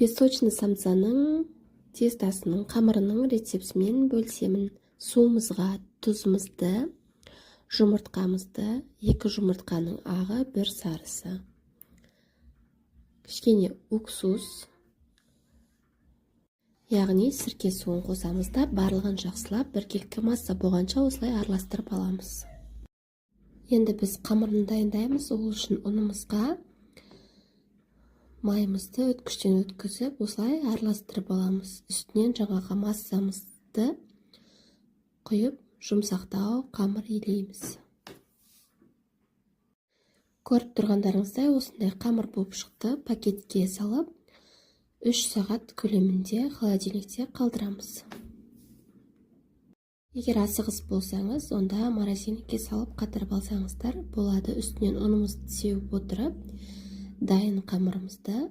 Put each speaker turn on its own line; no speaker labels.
Песочный самсаның тестосының, қамырының рецептімен бөлісемін. Суымызға тұзымызды, жұмыртқамызды, екі жұмыртқаның ағы, бір сарысы, кішкене уксус, яғни сірке суын қосамыз да, барлығын жақсылап біркелкі масса болғанша осылай араластырып аламыз. Енді біз қамырын дайындаймыз. Ол үшін ұнымызға майымызды өткіштен өткізіп, осылай араластырып аламыз. Үстінен жаңағы массамызды құйып, жұмсақтау қамыр илейміз. Көріп тұрғандарыңыздай, осындай қамыр болып шықты. Пакетке салып, 3 сағат көлемінде холодильникте қалдырамыз. Егер асығыс болсаңыз, онда морозильникке салып, қатырып алсаңыздар болады. Үстінен ұнымызды сеуіп отырып, дайын қамырымызды